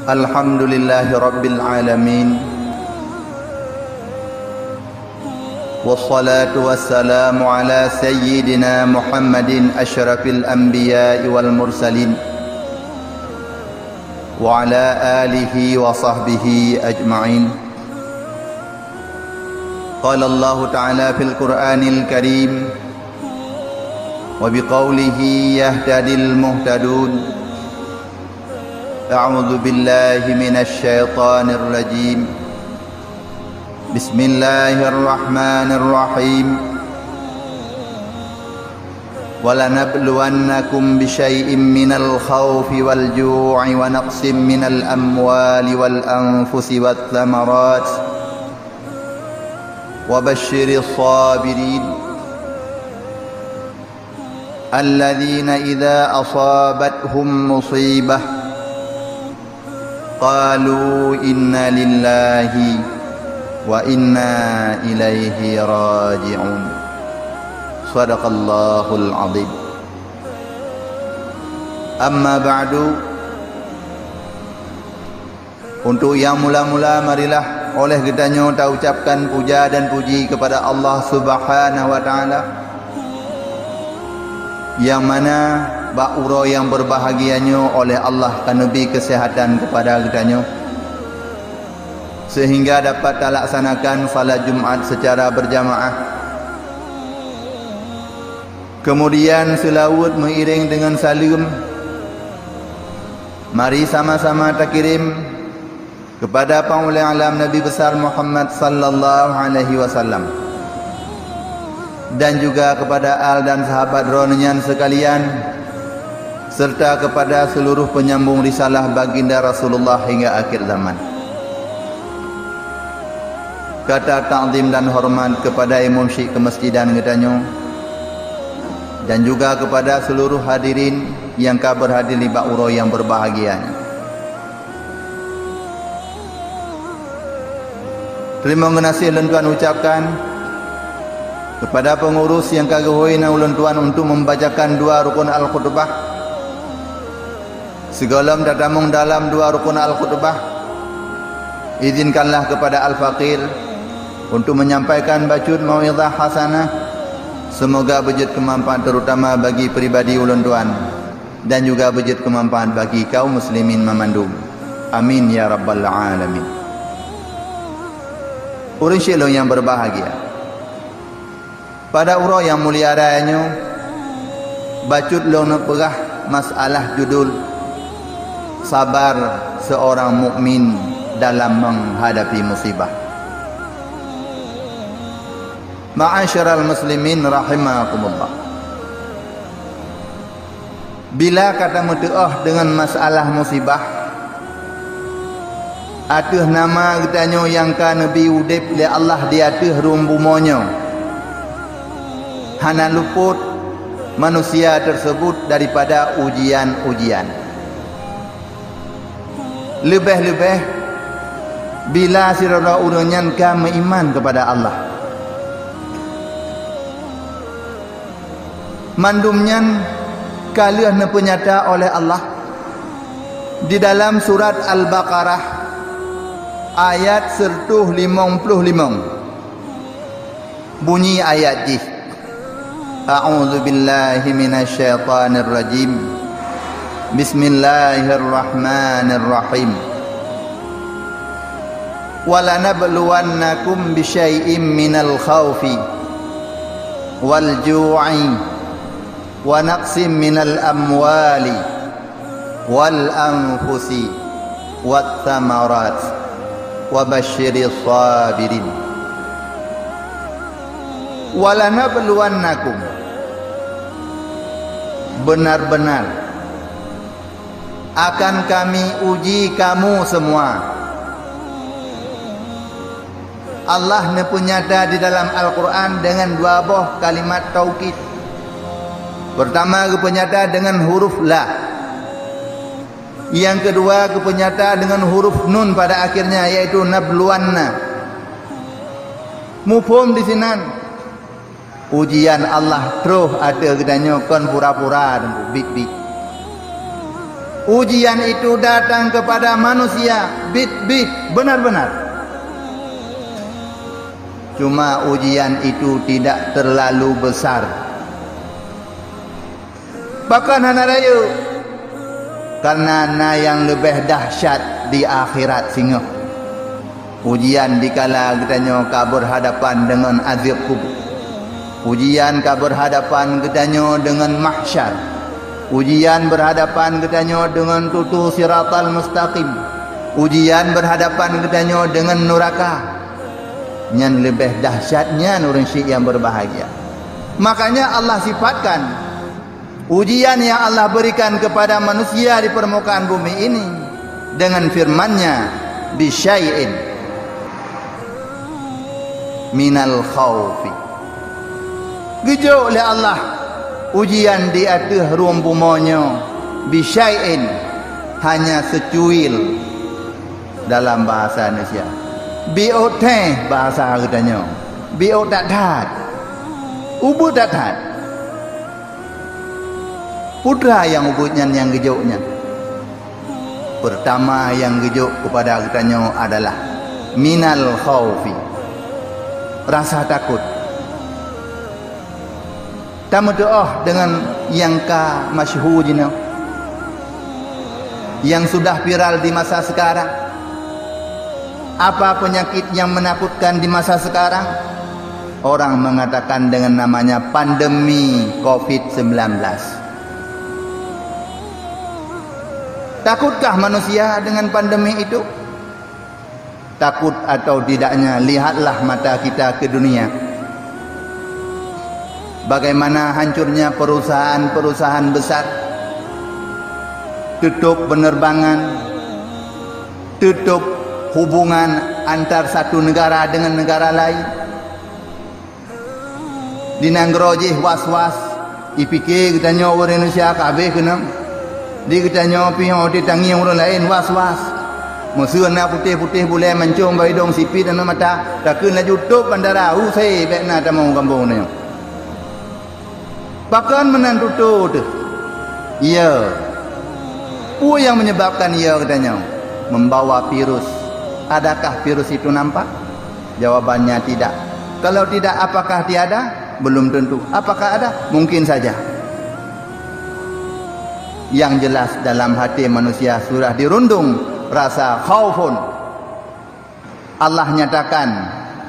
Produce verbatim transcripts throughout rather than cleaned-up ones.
Alhamdulillahi rabbil alamin. Wassalatu wassalamu ala sayyidina Muhammadin asyrafil anbiya'i wal mursalin, wa ala alihi wa sahbihi ajma'in. Qala Allahu ta'ala fil Qur'anil Karim, wa biqaulihi yahtadil muhtadun. A'udzu billahi minasy syaithanir rajim. Bismillahirrahmanirrahim. Walanabluwannakum bisyai'im minal khaufi wal ju'i wa naqsim minal amwali wal anfusi wath thamarat wa basysyiris sabirin. Alladzina idza asabathum musibah qalu inna lillahi wa inna ilaihi raji'un. Shadaqallahul azim. Amma ba'du. Untuk nyang mula-mula, marilah óh lheueh geutanyoe taucapkan puja dan puji keupada Allah Subhanahu wa Ta'ala, nyang mana bak uroe nyang beurbahagia nyoe óh lheueh Allah ka neubri keuseuhatan keupada geutanyoe, seuhingga dapat talaksanakan salat Jumat seucara beurjamaah. Keumudian, seulaweuet meuiréng deungon saleuem, mari sama-sama takirém keupada Panghulée Alam Nabi Besar Muhammad sallallahu alaihi wasallam, dan juga keupada al dan sahabat droeneuh nyan seukalian, seureuta keupada seuluroh peunyambong risalah Baginda Rasulullah hingga akhir zaman. Kata takzim dan horeumat keupada imum syik keumeusejidan geutanyoe, dan juga keupada seuluroh hadirin nyang ka beurhadir nibak uroe nyang beurbahagia nyoe. Teurimong geunaséh lôn tuan ucapkan keupada peungurus nyang ka geuhôi na ulôn tuan untuk membacakan dua rukun al-khutbah. Sigohlom tatamong dalam dua rukun al-khutbah, izinkanlah keupada al-faqir untuk menyampaikan bacut mau'izah hasanah. Seumoga beujeuet keumanfaat, terutama bagi pribadi ulôn tuan, dan juga beujeuet keumanfaat bagi kaum muslimin mamandum. Amin ya rabbal alamin. Ureuëng syedara nyang beurbahagia, pada uroe nyang mulia raya nyoe, bacut lôn neupeugah masalah judul Sabar Seorang Mukmin Dalam Menghadapi Musibah. Ma'asyiral muslimin rahimakumullah. Bila ka tameuteuoh deungon masalah musibah ateueh nama geutanyoe nyang ka neubri udeb lé Allah di ateueh rhueng bumoe nyoe, hana lupot manusia teuseubut daripada ujian-ujian. Leubeh-leubeh bila sidroe ureuëng nyan ka meuiman keupada Allah. Mandum nyan ka lheueh neupeunyata oleh Allah di dalam surat Al-Baqarah ayat sireutoh limong ploh limong. Bunyi ayat jih, "A'udzubillahi minasyaitonirrajim. Bismillahirrahmanirrahim. Walanabluwannakum bisyai'im minal khaufi wal ju'i wa naqsim minal amwali wal anfusi wath thamarat wa basysyiris sabirin." "Walanabluwannakum," benar-benar akan Kami uji kamu semua. Allah neupeunyata di dalam Al-Qur'an deungon dua boh kalimat taukid. Peurtama geupeunyata deungon huruf la. Nyang keudua geupeunyata deungon huruf nun pada akhirnya, yaitu nabluwanna. Muphom disinan, ujian Allah troh ateueh geutanyoe kon pura-pura, Teungku, biet-biet. Ujian itu datang kepada manusia bit-bit, benar-benar. Cuma ujian itu tidak terlalu besar. Pakon hana rayeuk? Karena na nyang leubeh dahsyat di akhirat singoh. Ujian dikala geutanyoe ka berhadapan dengan azab kubur. Ujian ka berhadapan geutanyoe dengan mahsyar. Ujian berhadapan geutanyoe dengan tutoe siratal mustaqim. Ujian berhadapan geutanyoe dengan nuraka. Nyan leubeh dahsyat nyan ureuëng syiek nyang berbahagia. Makanya Allah sifatkan ujian yang Allah berikan kepada manusia di permukaan bumi ini dengan firman-Nya, "Bisyai'in minal khaufi." Geujok lé Allah ujian di ateueh rhueng bumoe nyoe, "Bisyai'in", hanya seucuil dalam bahasa Indonesia. Biôk teh bahasa geutanyoe. Biôk that-that. Ubeut that-that. Peue teuma nyang ubeut nyan nyang geujok nyan? Pertama nyang geujok kepada geutanyoe adalah minal khaufi, rasa takot. Tameutuoh deungon nyang ka masyhur jinoe, nyang sudah viral di masa sekarang. Apa penyakit yang menakutkan di masa sekarang? Orang mengatakan dengan namanya pandemi covid sembilan belas. Takutkah manusia dengan pandemi itu? Takut atau tidaknya, lihatlah mata kita ke dunia. Bagaimana hancurnya perusahaan-perusahaan besar, tutup penerbangan, tutup hubungan antar satu negara dengan negara lain. Di nanggroe jih was-was, jipike geutanyoe ureuëng Indonesia ka habéh keunoe. Di geutanyoe pih ho teutangieng ureuëng laén was-was. Meuseu na putéh-putéh bulée mancong bak idong sipit aneuëk mata, takheun laju tôb bandara, use bék na tamong u gampông nyoe. Pakon meunan tutoe teuh? Iya. Peue nyang menyebabkan iya geutanyoe? Membawa virus. Adakah virus itu nampak? Jawabannya tidak. Kalau tidak, apakah tiada? Belum tentu. Apakah ada? Mungkin saja. Yang jelas, dalam hati manusia sudah dirundung rasa khaufun. Allah nyatakan,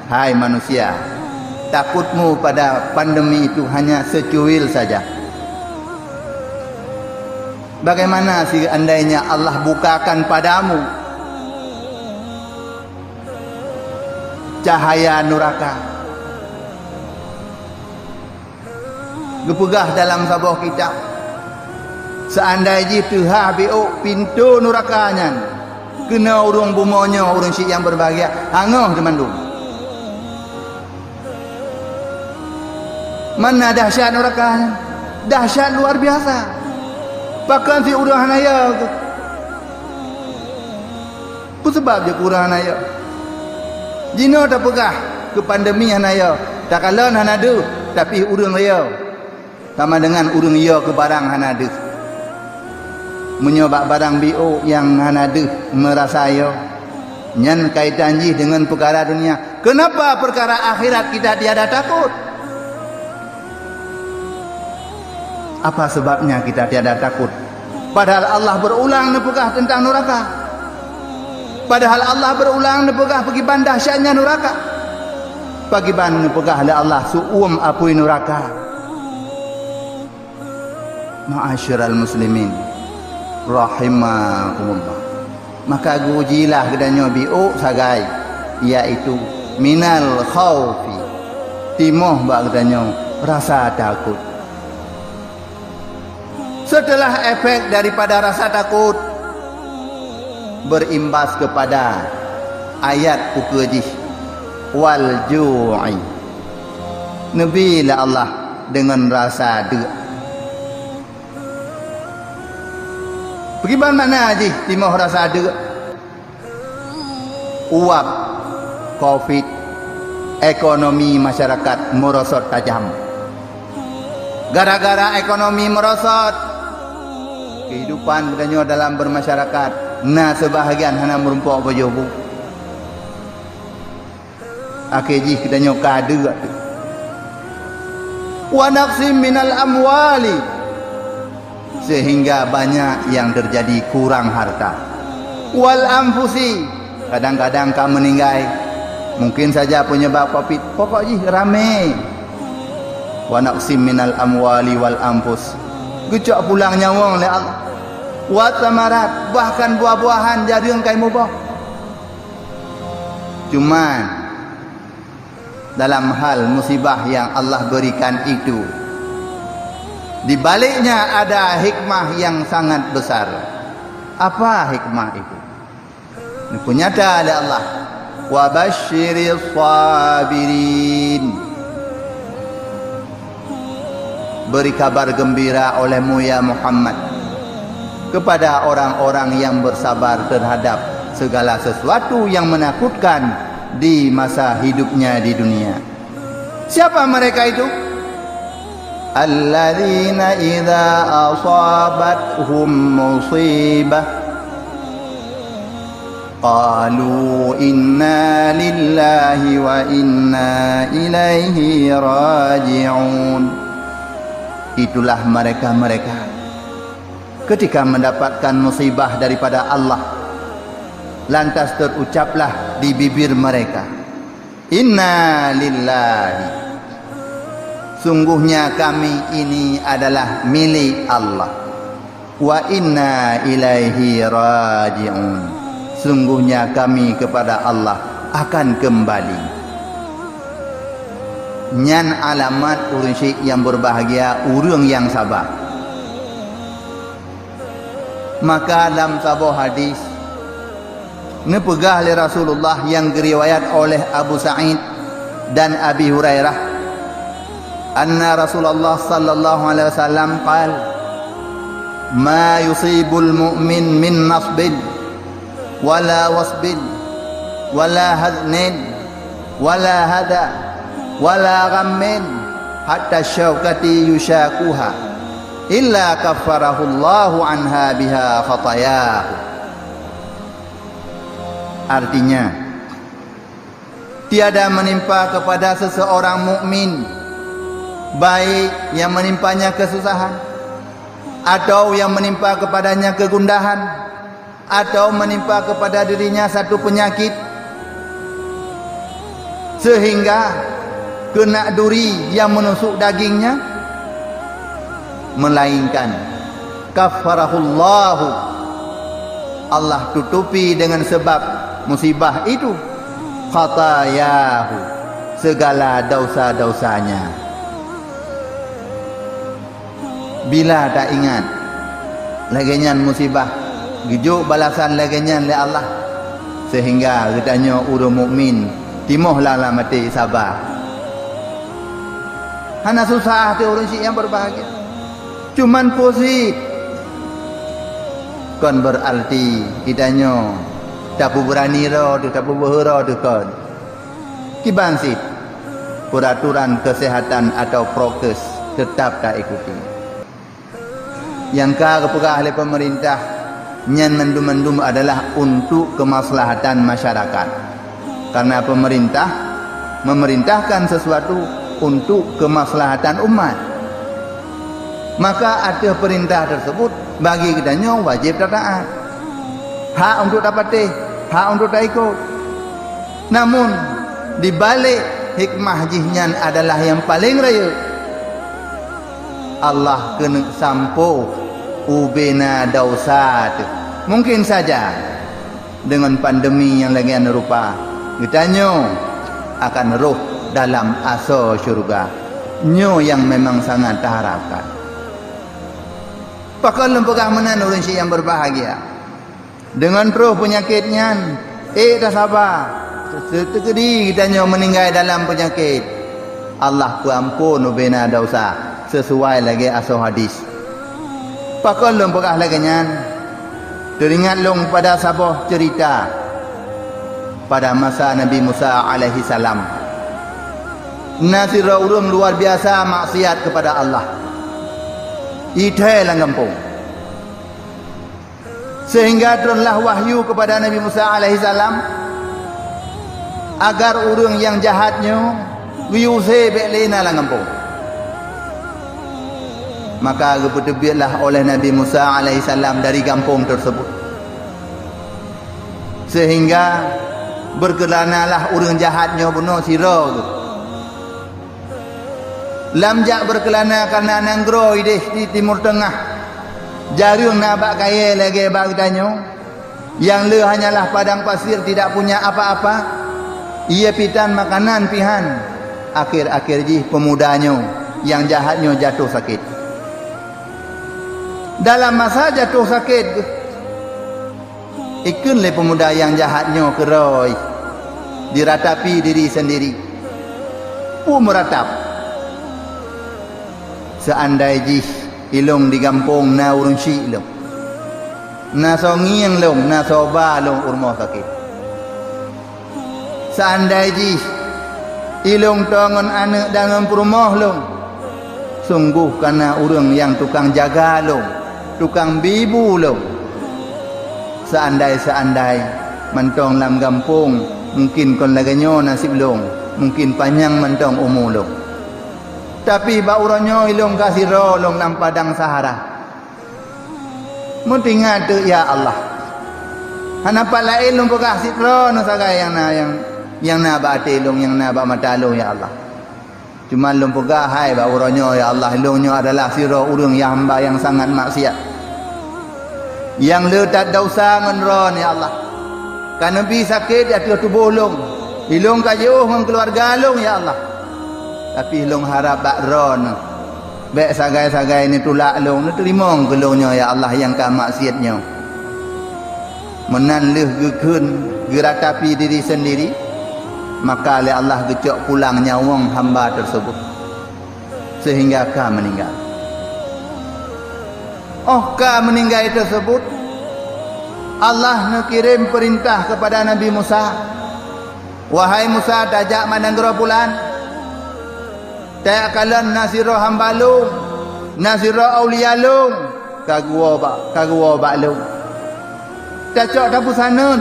"Hai manusia, takutmu pada pandemi itu hanya secuil saja." Bagaimana seandainya Allah bukakan padamu cahaya nuraka? Geupeugah dalam saboh kitab, seandai jih teuhah biôk pintoe nuraka nyan keunoe ureuëng bumoe nyoe, ureuëng syiek nyang berbahagia, hangoh teumandum. Mana dahsyat nuraka nyan? Dahsyat luar biasa. Pakon si ureuëng hana yo? Peue sabab jeuet keu ureuëng hana yo? Jinoe tapeugah keu pandemi hana yo, takalon hana deuh, tapi ureuëng yo sama dengan ureuëng yo keu barang hana deuh. Meunyoe bak barang biôk nyang hana deuh meurasa yo, nyan kaitan jih deungon peukara dunia. Kenapa peukara akhirat kita tiada takot? Apa sebabnya kita tiada takut? Padahal Allah berulang neupeugah tentang nuraka. Padahal Allah berulang neupeugah pakiban dahsyatnya nuraka. Pakiban neupeugah lé Allah seuuem apui nuraka. Ma'asyiral muslimin rahimakumullah. Maka geujilah geutanyoe biôk sagai, yaitu minal khaufi, timoh bak geutanyoe rasa takot. Setelah efek daripada rasa takot, berimbas kepada ayat ukeue jih, wal ju'i. Neubi lé Allah deungon rasa deuk. Pakriban makna jih timoh rasa deuk? Uab covid, ekonomi masyarakat meurosot tajam. Gara-gara ekonomi meurosot, Kehidupan geutanyoe dalam bermasyarakat, na sebahagian hana meurumpok pajoh bu. Akhé jih geutanyoe ka deuk. Wa naqsim minal amwali, sehingga banyak yang terjadi kurang harta. Wal anfusi, kadang-kadang ka meuninggai, mungkin saja penyebab covid, pokok jih ramé. Wa naqsim minal amwali wal anfus, geucok pulang nyawöng lé Allah. Wa tsamarat, bahkan buah-buahan jareueng kai muboh. Cuman, dalam hal musibah yang Allah berikan itu, di baliknya ada hikmah yang sangat besar. Apa hikmah itu? Neupenyata lé Allah, "Wa basyiris sabirin." Beri kabar gembira olehmu, ya Muhammad, kepada orang-orang yang bersabar terhadap segala sesuatu yang menakutkan di masa hidupnya di dunia. Siapa mereka itu? Alladzina idza asabathum musibah qalu inna lillahi wa inna ilaihi raji'un. Itulah mereka-mereka, ketika mendapatkan musibah daripada Allah, lantas terucaplah di bibir mereka, "Inna lillahi." Sungguhnya kami ini adalah milik Allah. "Wa inna ilaihi raji'un." Sungguhnya kami kepada Allah akan kembali. Nyan alamat ureuëng syik nyang berbahagia, ureuëng nyang saba. Maka lam saboh hadis, neupeugah lé Rasulullah nyang geuriwayat oleh Abu Sa'id dan Abi Hurairah, anna Rasulullah sallallahu alaihi wasallam qal, "Ma yusibul mu'min min nasbin, wala wasbin, wala haznin, wala hada, wala ghammin, hatta syaukati yushakuha, illa kaffarahullahu anha biha khatayahu." Artinya, tiada menimpa kepada seseorang mukmin, baik yang menimpanya kesusahan, atau yang menimpa kepadanya kegundahan, atau menimpa kepada dirinya satu penyakit, sehingga keunak duri yang menusuk dagingnya, melainkan kaffarahullahu, Allah tutupi dengan sebab musibah itu, khatayahu, segala dosa-dosanya. Bila taingat lagée nyan musibah, geujok balasan lagée nyan lé Allah, sehingga geutanyoe ureuëng mukmin timoh lam até saba. Hana susah teuh ureuëng syik nyang berbahagia. Cuman peue sit, kon berarti geutanyoe tapeubeurani droe teuh, tapeubeuhe droe teuh kon. Kiban sit, peraturan kesehatan atau prokes tetap taikuti. Nyang ka geupeugah lé pemerintah, nyan mandum-mandum adalah untuk kemaslahatan masyarakat. Karena pemerintah memerintahkan sesuatu untuk kemaslahatan umat. Maka ateueh perintah tersebut, bagi geutanyoe wajéb tataát. Hak untuk tapatéh, hak untuk taikot. Namun, di balik hikmah jih nyan adalah nyang paleng rayeuk. Allah keuneuk sampoe ubena desya teuh. Mungkin saja, deungon pandemi nyang lagée nyan rupa, geutanyoe akan rhoh dalam asoe syeuruga. Nyoe nyang memang sangat taharapkan. Pakon lôn peugah meunan ureuëng syik nyang berbahagia? Deungon troh peunyakét nyan, ék tasaba. Seuteukedi geutanyoe meuninggai dalam peunyakét, Allah peuamphon ubena desya, sisuai lagée asoe hadis. Pakon lôn peugah lagée nyan? Teuringat lôn pada saboh ceurita pada masa Nabi Musa alaihissalam. Na sidroe ureuëng luar biasa maksiat keupada Allah. Ithée lam gampông. Sehingga turunlah wahyu kepada Nabi Musa alaihissalam, agar ureuëng nyang jahat nyoe geuyue use bék lé na lam gampông. Maka geupeuteubietlah oleh Nabi Musa alaihissalam dari gampông tersebut. Sehingga berkelanalah ureuëng jahat nyoe bunoe sidroe geuh. Lam jak berkelana kareuna nanggroe idéh di Timur Tengah, jareueng na bak kayée lagée bak geutanyoe, nyang le hanyalah padang pasir tidak punya apa-apa, ie pih tan makanan pih han. Akhir-akhir jih peumuda nyoe nyang jahat nyoe jatoh sakét. Dalam masa jatoh sakét, ikheun lé peumuda nyang jahat nyoe keudroe, diratapi diri sendiri. Peue meuratap? Seandai jih ilong di gampông na ureuëng syik lôn, na soe ngieng lôn, na soe ba lôn u rumoh sakét. Seandai jih ilong toe ngon aneuëk dan ngon peurumoh lôn, sunggoh ka na ureuëng nyang tukang jaga lôn, tukang bi bu lôn. Seandai-seandai mantong lam gampông mungken kon lagée nyoe naseb lôn, mungken panyang mantong umu lôn. Tapi bak uroe nyoe ilong ka sidroe lôn lam padang Sahara. Meutingat teuk, ya Allah. Hana pat laén lôn peugah sidroe nyoe sagai nyang na, nyang, nyang na bak até lôn, nyang na bak mata lôn, ya Allah. Cuma lôn peugah hai bak uroe nyoe, ya Allah, lôn nyoe adalah sidroe ureuëng nyang hamba nyang sangat maksiat, nyang le that desya ngon droen, ya Allah. Ka neubi sakét di ateueh tuboh lôn, ilong ka jiôh ngon keuluwarga lôn, ya Allah. Tapi lôn harab bak droen, bék sagai-sagai neutulak lôn, neuteurimong keu lôn nyoe, ya Allah, nyang ka maksiat nyoe. Meunan lheueh geukheun geuratapi diri sendiri, maka lé Allah geucok pulang nyawöng hamba tersebut, sehingga ka meuninggai. Óh ka meuninggai tersebut, Allah neukirém peurintah kepada Nabi Musa, "Wahai Musa, tajak bak nanggroe pulan, tajak kalon na sidroe hamba lôn, na sidroe aulia lôn, ka geuwoe bak, ka geuwoe bak lôn. Tacok tapeusaneut,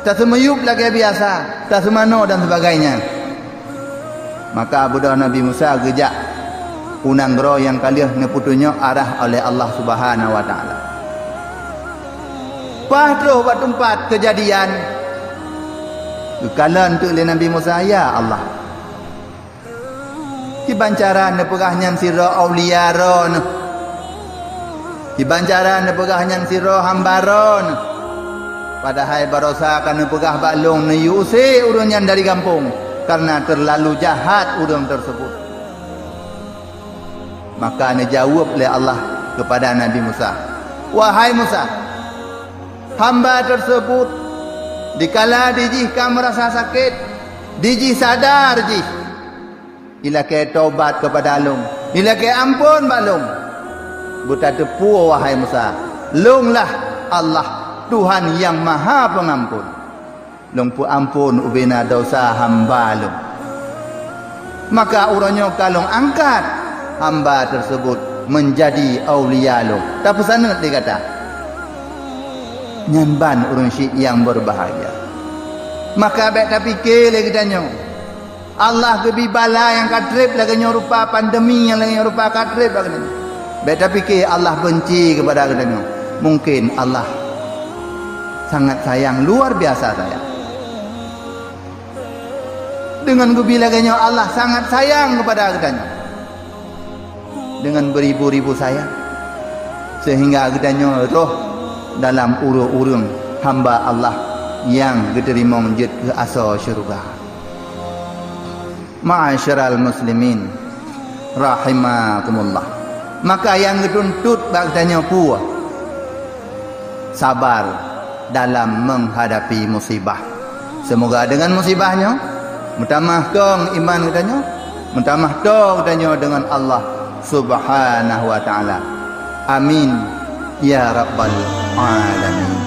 taseumiyueb lagée biasa, taseumanoe dan sebagainya." Maka beudôh Nabi Musa geujak u nanggroe nyang ka lheueh neupeutunyok arah oleh Allah Subhanahu wa Taala. Paih troh bak teumpat keujadian, geukalon teuk lé Nabi Musa, "Ya Allah, kiban cara neupeugah nyan sidroe aulia droeneuh? Kiban cara neupeugah nyan sidroe hamba droeneuh? Padahai barosa ka neupeugah bak lôn neuyue use ureuëng nyan dari gampông, kareuna teurlalu jahat ureuëng tersebut." Maka neujaweueb lé Allah kepada Nabi Musa, "Wahai Musa, hamba tersebut dikala dijih ka meurasa sakét, dijih sadar jih, ilakée tobat kepada lôn, ilakée amphon bak lôn. Beutateupeue, wahai Musa, lôn lah Allah, Tuhan nyang Maha Peungamphon. Lôn peuamphon ubena desya hamba lôn." Maka uroe nyoe ka lôn angkat hamba tersebut menjadi aulia lôn. Tapeusaneut lé gata. Nyan ban ureuëng syik nyang beubahgia. Maka bék tapike lé geutanyoe, Allah geubi bala nyang ka treb lagée nyoe rupa, pandemi nyang lagée nyoe rupa ka treb lagée nyoe. Bék tapike Allah beunci keupada geutanyoe. Mungken Allah sangat sayang, luar biasa sayang. Deungon geubi lagée nyoe Allah sangat sayang keupada geutanyoe, deungon beuribu-ribu sayang, seuhingga geutanyoe rhoh dalam uroe ureuëng hamba Allah nyang geuteurimong jeuet keu asoe syeuruga. Ma'asyiral muslimin rahimakumullah. Maka nyang geutuntot bak geutanyoe peue? Sabar dalam menghadapi musibah. Seumoga deungon musibah nyoe meutamah kong iman geutanyoe, meutamah toe geutanyoe deungon Allah Subhanahu wa Ta'ala. Amin ya rabbal alamin.